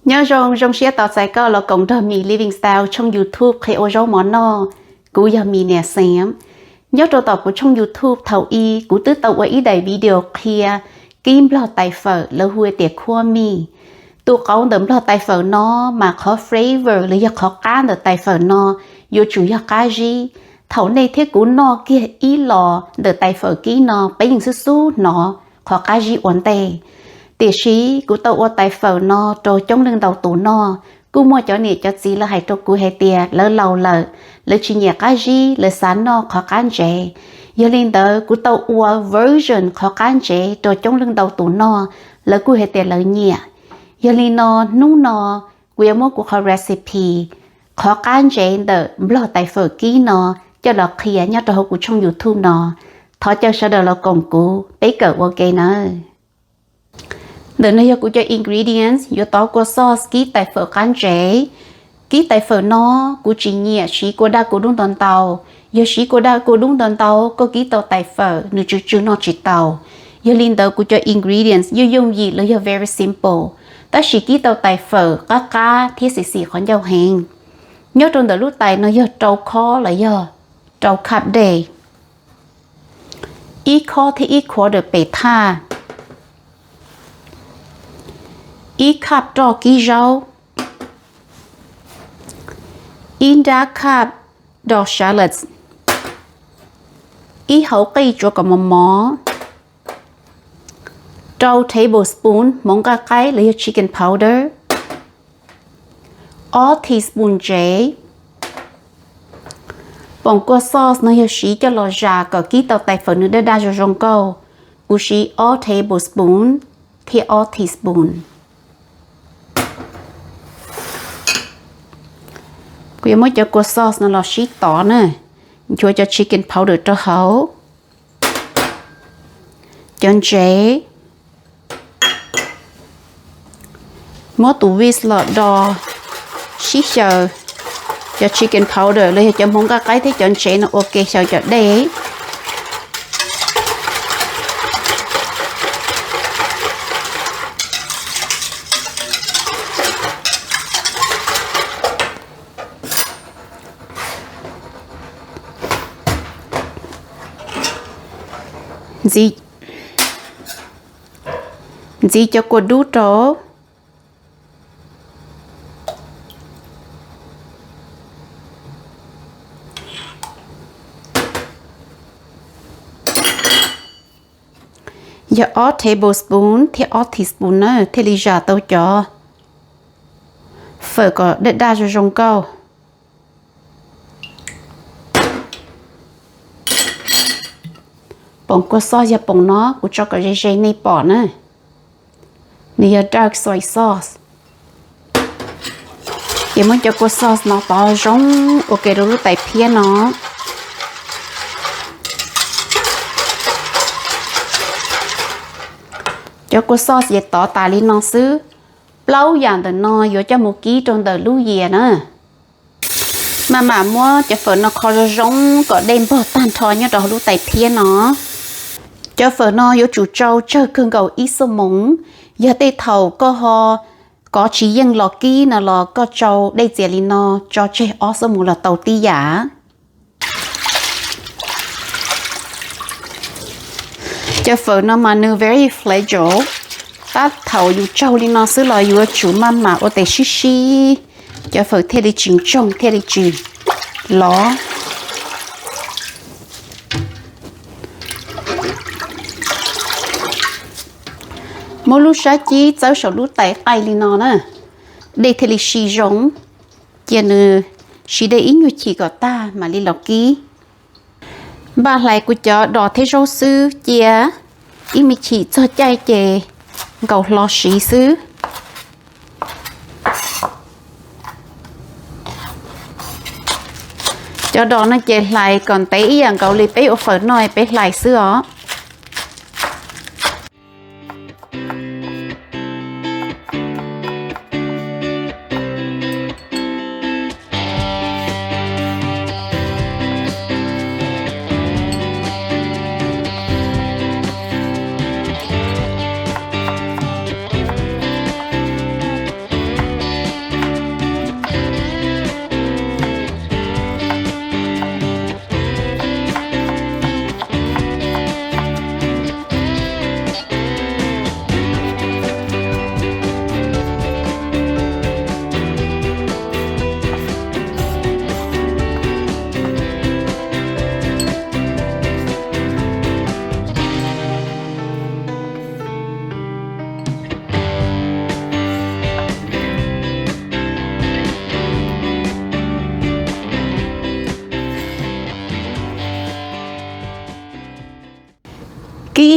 Nyob zoo, zoo siab tos txais koj los koom nrog Mim Living Style tshooj YouTube qhia ua zaub mov noj. Kuv yog Mim niam xeem. Nyob rau tom kuv tshooj YouTube thaum i, kuv twb tau ua ib daim video qhia kib nplog tais fawm lawv hu tias khuab mij. Tus qauv ntawm nplog tais fawm no mas qhov flavor los yog qhov qab ntawm tais fawm no yuav tsum yog qab zib. Thaum nej thiab kuv noj kiag ib los ntawm tais fawm kib no, peb yeej xub xub hnov qhov qab zib ua ntej. Tiam sis kuv tau ua tais fawm no rau coob leej ntau tus noj, kuj muaj cov niam cov txiv lawv hais rau kuv hais tias lawv laus lawm, lawv tsis nyiam qab zib, lawv xav noj qhov qab ntsev. Yog li ntawd kuv tau ua version qhov qab ntsev rau coob leej ntau tus noj, lawv kuj hais tias lawv nyiam. Yog li no, hnub no kuv yuav muab kuv qhov recipe qhov qab ntsev ntawm nplog tais fawm kib no coj los qhia nyob rau hauv kuv tshooj YouTube no. Thov caw sawv daws los koom kuv, peb kawm ua ke nawb. Ntawm no yog kuv cov ingredients yuav tov kua sauce kib tais fawm qab ntsev. Kib tais fawm no kuv tsis nyiam siv kua daj kua dub ntau ntau. Yog siv kua daj kua dub ntau ntau, koj kib tau tais fawm nws tsw tsw noj tsis tau. Yog li ntawd kuv cov ingredients yooj yooj yim los yog very simple, tab sis kib tau tais fawm qab qab thiab xim xim qhov ncauj heev. Nyob rau ntawm lub tais no yog rau khob los yog rau cup dej, ib khob thiab ib quarter pem thaj, ib cup roj kib zaub, ib nrab cup do shallots, ib hauv qij tsuav kom mos mos, rau tablespoon hmoov nqaij qaib los yog chicken powder, ob teaspoon ntsev. Poom kua sauce no yog siv coj los zam kom kib tau tais fawm nws daj daj zoo zoo nkauj. Kuv siv ob tablespoon thiab ob teaspoon. Kuv yuav muab cov kua sauce no los sib tov na, nchuav cov chicken powder rau hauv, cov ntsev, muab tus whisk los do sib xyaw cov chicken powder los yog cov hmoov nqaij qaib thiab cov ntsev no ua ke xyaw cov dej. Ntxiv, ntxiv cov kua dub rau. Yog ob tablespoon thiab ob teaspoon na thiaj li zam tau cov fawm kom daj daj zoo zoo nkauj. Poom kua sauce yog poom no kuv tso kom ze ze nej pom na. Nws yog dark soy sauce. Ces muab cov kua sauce no tov zoo ua ke rau lub tais phiab no. Cov kua sauce ces tov tas li no xwb. Plaub yam ntawm no yuav coj mus kib rau ntawm lub yias na. Maj mam muab cov fawm no kho zoo zoo kom dej npog tag nrho nyob rau hauv lub tais phiab no. Cov fawm no yuav tsum tsau tsawg kawg nkaus ib xuab moos. Yog tej thaum koj ho kov tsis yeej los kib no los koj tsau dej txias li no tso tseg ob xuab moos los tau tib yam. Cov fawm no mas nws very fragile, tab thaum yus tsaug li no xwb los yuav tsum maj mam ua tes sib sib, cov fawm thiaj li tsis ntsoog thiaj li tsis lov. Muab lub sab cib txawb saum lub tais qaij li no na, dej thiaj li si zoo. Cia nws si dej ib nyuag chim kom tag mam li los kib. Npaj hlais kuv cov dos thiab zaub xwb, cia ib me chim txog caij ces nkaus hlo siv xwb. Cov dos no ces hlais kom ntev ib yam nkaus li peb ua fawm no peb hlais xwb os.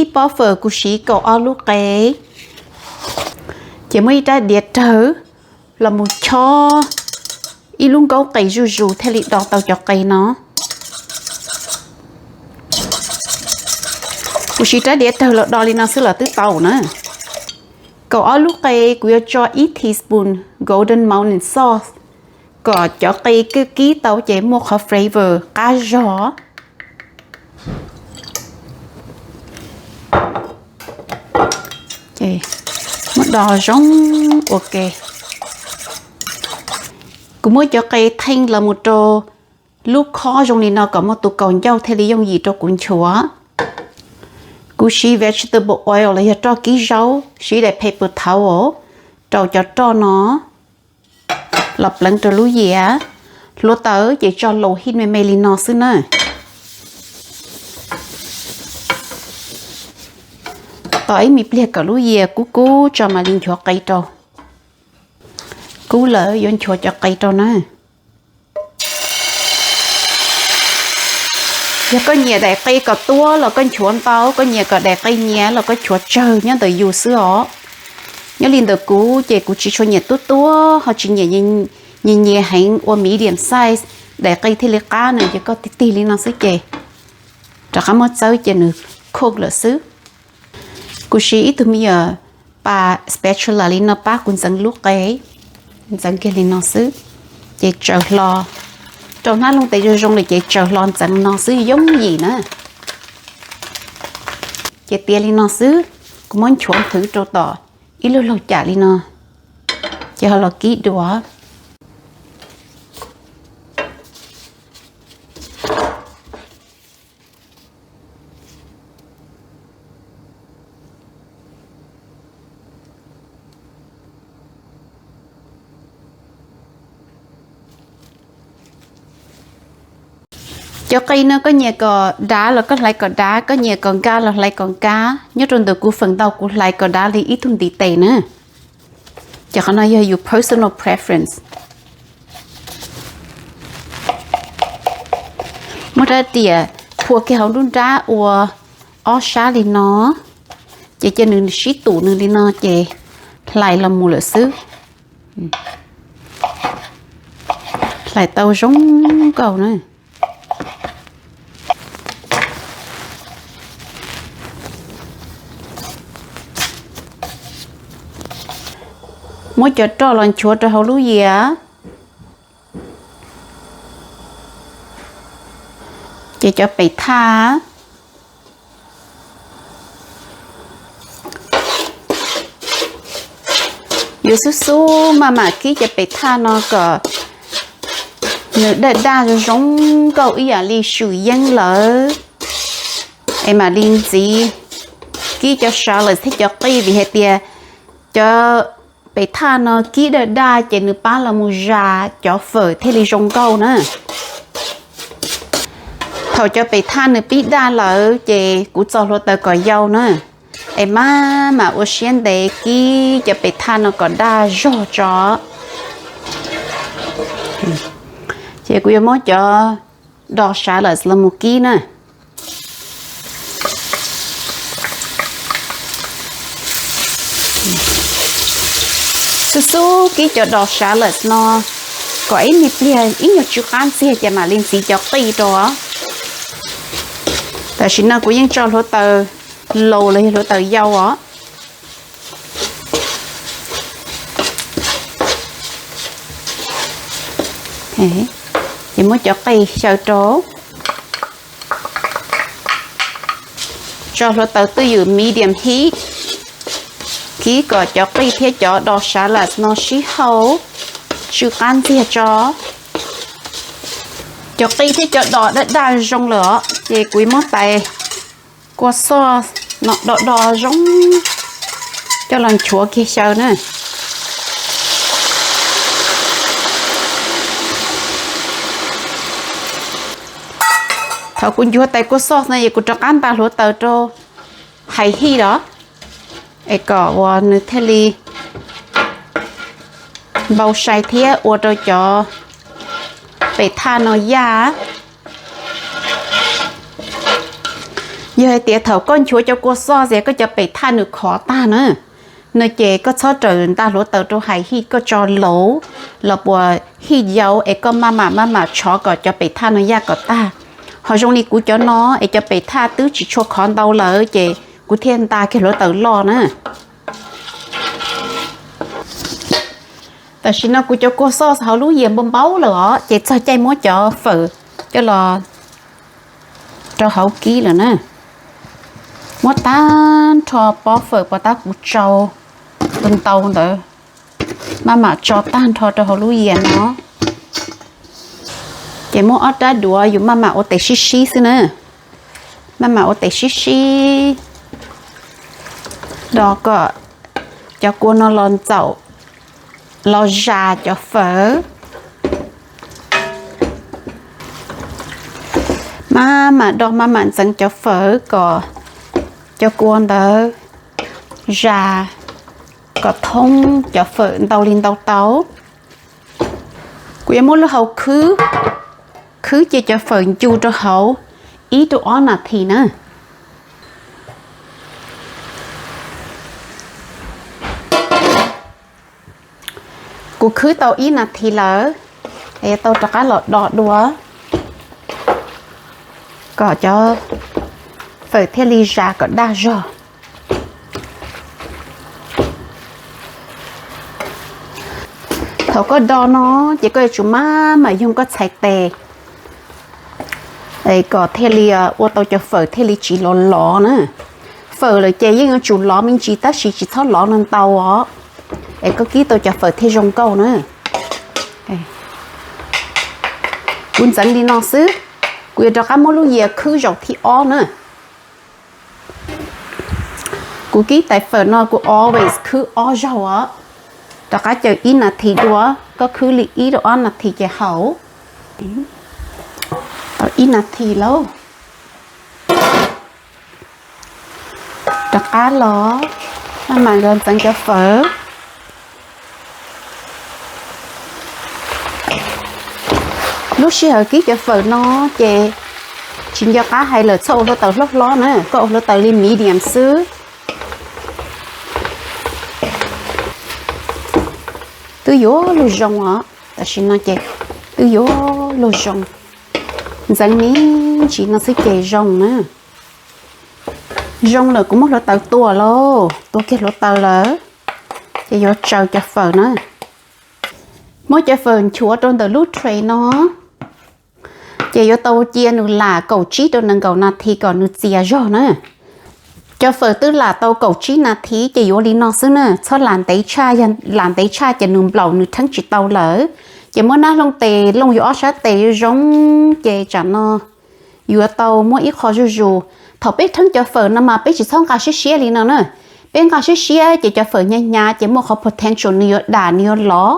Ib pob fawm kuv siv kaum ob lub qe, ces muab ib rab diav rawg los mus chob ib lub nkaub qe zuj zus thiaj li do tau cov qe no. Kuv siv rab diav rawg los do li no xwb los twb tau na. Kaum ob lub qe kuv yuav tso ib teaspoon golden mountain sauce kom cov qe kib kib tau ces muaj qhov flavor qab zog. Muab do zoo ua ke. Kuv muab cov qe theej los mus rau lub khob zoo li no kom muaj tus kaus ncauj thiaj li yooj yim rau kuv nchuav. Kuv siv vegetable oil los yog roj kib zaub, siv daim paper towel rau cov roj no los pleev rau lub yias. Hluav taws ces tso low heat me me li no xwb na. Tos ib me pliag kom lub yias kub kub tso mam li nchuav qe rau. Kub lawm yuav nchuav cov qe rau na. Yog koj nyiam daim qe kom tuab los koj nchuav ntau, koj nyiam kom daim qe nyias los koj nchuav tsawg nyob ntawm yus xwb os. Nyob li ntawm kuv ces kuv tsis tshua nyiam tuab tuab ho tsis nyiam nyias nyias heev, ua medium size, daim qe thiaj li qab na. Ces koj tig tig li no xwb ces rov qab muab txawb ces nws cook lawm xwb. Kuv siv ib tug me nyuam pas spatula li no pab kuv ntxeev lub qe, ntxeev kiag li no xwb, ces tsaws hlo. Rau hnab looj tes zoo zoo lawm ces tsaws hlo ntxeev no xwb yooj yim na. Ces tiav li no xwb, kuv muab nchuav nthwv rau tom ib lub laug cam li no, ces ho los kib dua. Cov qe no koj nyiam kom dav los koj hlais kom dav, koj nyiam kom nkag los hlais kom nkag. Nyob rau ntawm kuv feem ntau kuv hlais kom dav li ib tug ntiv tes na. Ces qhov no yog yus personal preference. Muab rab riam phua kiag hauv nruab nrab ua ob sab li no, ces cia nws sib tum nws li no ces hlais los mus lawm xwb. Hlais tau zoo nkauj na. Muab cov roj los nchuav rau hauv lub yias. Ces cov pem thaj yuav xub xub maj mam kib cov pem thaj no kom nws daj daj zoo zoo nkauj ib yam li swm yeeb lawm, es mam li ntxiv kib cov shallots thiab cov qij, vim hais tias cov pem thaj no kib daj daj ces nws pab los mus zas cov fawm thiaj li zoo nkauj na. Thaum cov pem thaj nws pib daj lawm ces kuv txo hluav taws kom yau na, es maj mam ua siab ntev kib cov pem thaj no kom daj zog tso. Ces kuv yuav muab cov dos shallots los mus kib na. Xub xub kib cov dos shallots no kom ib me pliag ib nyuag tsw qab ntxiag ces mam li ntxiv cov qij rau. Tam sim no kuv yeej tso hluav taws laus los yog hluav taws yau os. Ces muab cov qij xyaw rau. Tso hluav taws twj ywm medium heat, kib kom cov qij thiab cov dos shallots no sib hau tsw qab ntxiag tso. Cov qij thiab cov dos daj daj zoo lawm os, ces kuv muab tais kua xoj no do do zoo coj los nchuav kiag xyaw na. Thaum kuv nchuav tais kua xoj no es kuv rov qab nta hluav taws rau high heat os, es kom uas nws thiaj li npau sai thiab ua rau cov pem thaj no yaj. Yog hais tias thaum koj nchuav cov kua xoj xwb koj cov pem thaj nws khov tag na, no ces koj txhob raws nta hluav taws rau hais hij koj tso lauv los puas hij yau es koj maj mam maj mam tshov kom cov pem thaj no yaj kom tag. Ho zoo li kuv cov no es cov pem thaj twb tsis tshua khov ntau lawm ces kuv thiaj nta kiag hluav taws loj na. Tam sim no kuv cov kua xoj hauv lub yias npau npau lawm os, ces txog caij muab cov fawm coj los rau hauv kib lawm na. Muab tag nrho pob fawm puas tab kuv tsau ntau ntawd, maj mam tso tag nrho rau hauv lub yias no. Ces muab ob rab duav yus maj mam ua tes sib sib xwb na. Maj mam ua tes sib sib, do kom cov kua no los ntxaum, los zas cov fawm. Maj mam do maj mam ntxeev cov fawm kom cov kua ntawd zas kom thoob cov fawm ntau li ntau tau. Kuv yuav muab lub hau khwb, khwb cia cov fawm ncu rau hauv ib rau ob nas this na. Kuv khwb tau ib nas this lawm, es yuav tau rov qab los do dua kom cov fawm thiaj li zas kom daj zog. Thaum koj do no ces koj yuav tsum maj mam yoog koj txhais tes es kom thiaj li ua tau cov fawm thiaj li tsis lov lov na. Fawm lawm ces yeej yuav tsum lov me ntsis tab sis tsis txhob lov no ntau os, es koj kib tau cov fawm thiaj zoo nkauj na. Kuv ntxeev li no xwb, kuv yuav rov qab muab lub yias khwb zaum thib ob na. Kuv kib tais fawm no kuv always khwb ob zaug os. Rov qab caw ib nas this dua, koj khwb li ib rau ob nas this ces haus. Tau ib nas this lauj. Rov qab los, maj mam los ntxeev cov fawm. Lub sij hawm kib cov fawm no ces tsis nco qab hais lawm txhob ua hluav taws hlob hlob na, koj ua hluav taws li medium xwb. Twb yuav luag zoo os, tam sim no ces twb yuav luag zoo. Ntxeev me ntsis no xwb ces zoo na. Zoo lawm kuv muab hluav taws tua lauj, tua kiag hluav taws lawm, ces yuav tsaws cov fawm na. Muab cov fawm nchuav rau ntawm lub tray no, ces yuav tau cia nws lam kaum tsib rau nees nkaum nas this kom nws txias zog na. Cov fawm twb lam tau kaum tsib nas this ces yuav li no xwb na, txhob lam ntev tshaj, yog lam ntev tshaj ces nws nplaum nws rheeb tsis tau lawm. Ces muab nab looj tes looj yus ob sab tes zoo zoo, ces tsam no yuav tau muab ib qho zuj zus. Thaum peb rheeb cov fawm no mas peb tsis txhob nqa siab siab li no na. Peb nqa siab siab ces cov fawm hnyav hnyav ces muaj qhov potential nws yuav dam nws yuav lov.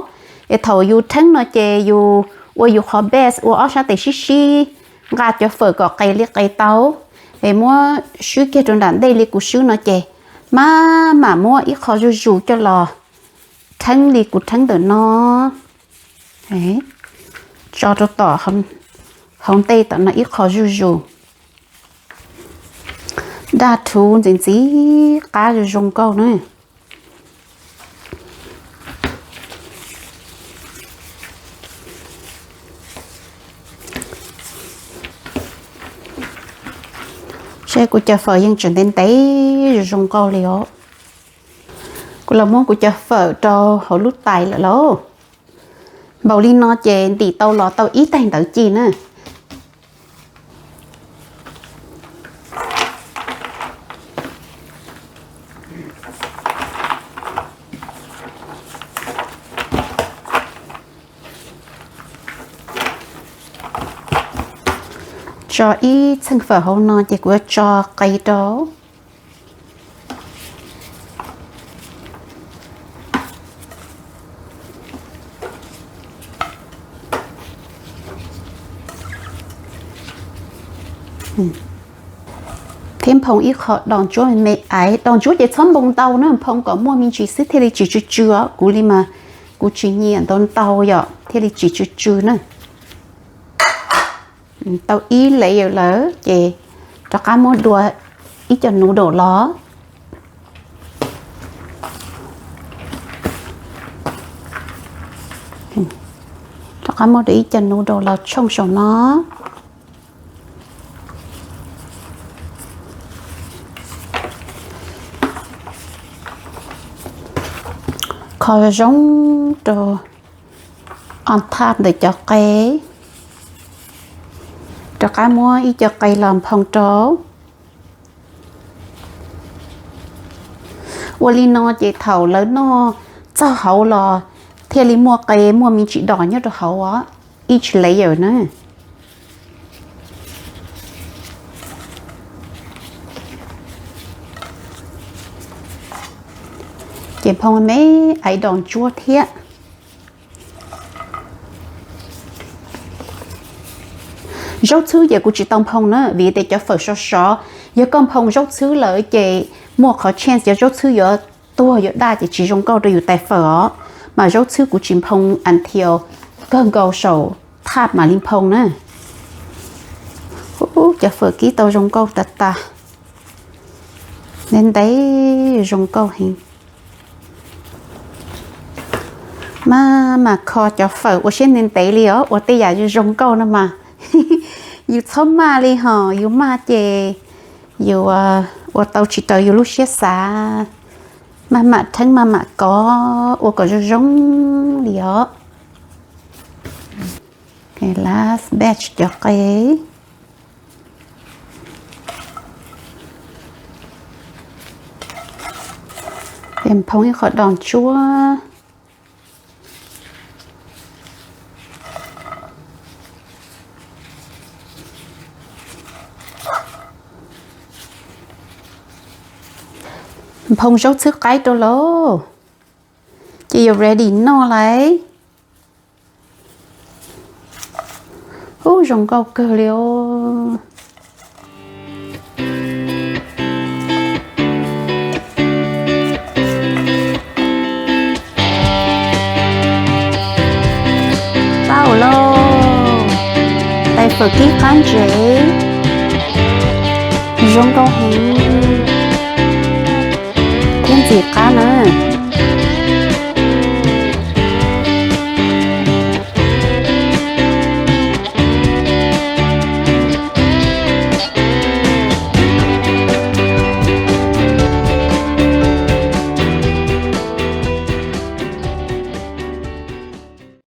Es thaum yus rheeb no ces yus ua yus qhov best, ua ob sab tes sib sib, nqa cov fawm kom qes li qes tau, es muab swb kiag rau nram ntej li kuv swb no ces maj mam muab ib qho zuj zus coj los rheeb li kuv rheeb ntawm no. Tso rau tom hauv ntej tom no ib qho zuj zus. Daj rhuv ntxim ntxim qab zoo zoo nkauj na. Seb kuv cov fawm yeej tseem ntev ntev zoo zoo nkauj li os. Kuv los muab kuv cov fawm rau hauv lub tais lawm lauj. Npaum li no ces ntim tau los tau ib taig ntawd ci na. Tso ib txheej fawm hauv no ces kuv yuav tso qe rau. Thiab nphoo ib qho dos ntsuab me me aiv. Dos ntsuab ces txhob nphoo ntau na, nphoo kom muaj me ntsis xwb thiaj li tsis tsw tsw os. Kuv li mas kuv tsis nyiam ntau ntau yom, thiaj li tsis tsw tsw na. Tau ib layer lawm ces rov qab muab dua ib co noodle los. Rov qab muab ib co noodle los tshooj saum no. Kho zoo rau on top ntawm cov qe. Rov qab muab ib co qe los nphoo rau. Ua li no ces thaum lawv noj txog hauv los thiaj li muaj qe muaj me ntsis dos nyob rau hauv os, each layer na. Ces nphoo me aiv dos ntsuab thiab. Zaub txhwb ces kuv tsis tau nphoo na vim tias cov fawm sov sov, yog koj nphoo zaub txhwb lawm ces muaj qhov chance cov zaub txhwb yuav tuag yuav daj ces tsis zoo nkauj rau yus tais fawm os. Mas zaub txhwb kuv tsis nphoo until kawg nkaus saum top mam li nphoo na. Ub, cov fawm kib tau zoo nkauj tas tas, ntev ntev zoo nkauj heev. Maj mam kho cov fawm ua siab ntev ntev li os, ua tej yam zoo nkauj no mas yus txhob maj li hos, yus maj ces yus ua tau tsis raws yus lub siab xav. Maj mam theeb maj mam kov ua kom zoo zoo li os. Last batch cov qe. Nphoo ib qho dos ntsuab. Nphoo zaub txhwb qaib rau lawm ces yuav ready noj lawm. Ub, zoo nkauj kawg li os. Tau lauj, tais fawm kib qab ntsev, zoo nkauj heev thiab ntxim qab na.